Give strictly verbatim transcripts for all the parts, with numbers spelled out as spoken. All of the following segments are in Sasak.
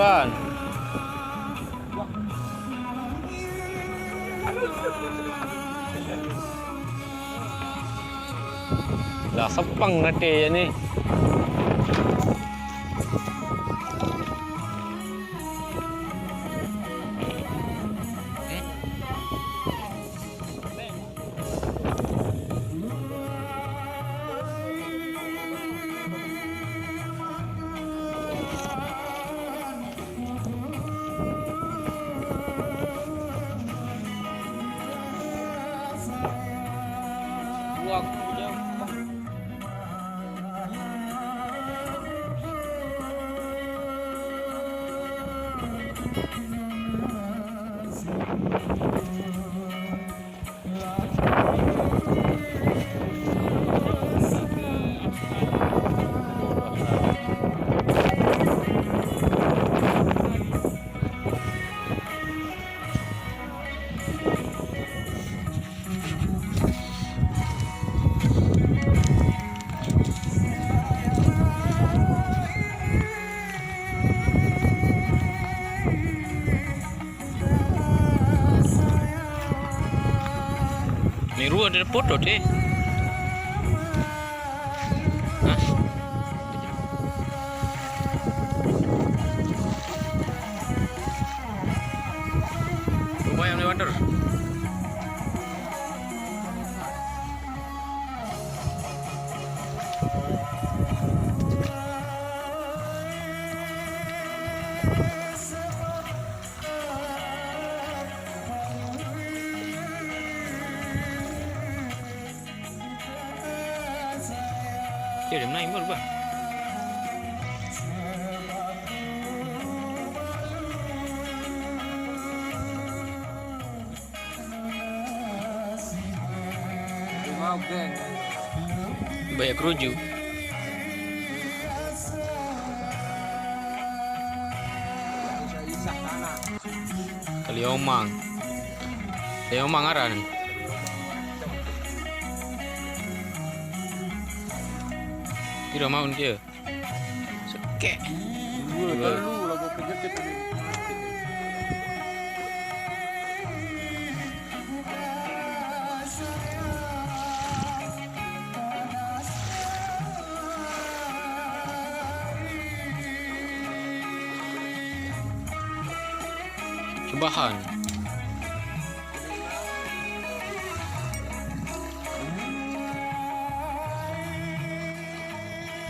Kan. Lah sepeng nanti ya ni. Ni rua ada foto deh. Hah? Lumayan lewat terus. Jadi main baru bah. Banyak keruju. Kaliomang. Kaliomang aran. Kira mau dia. Sekek. Dua, dua. Lalu lagu penyakit tadi. Cubahan.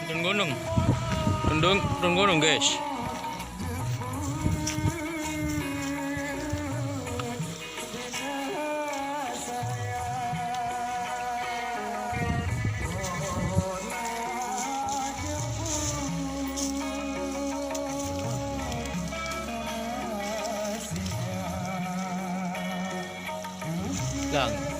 Turun gunung. Turun, turun gunung, guys. Lang.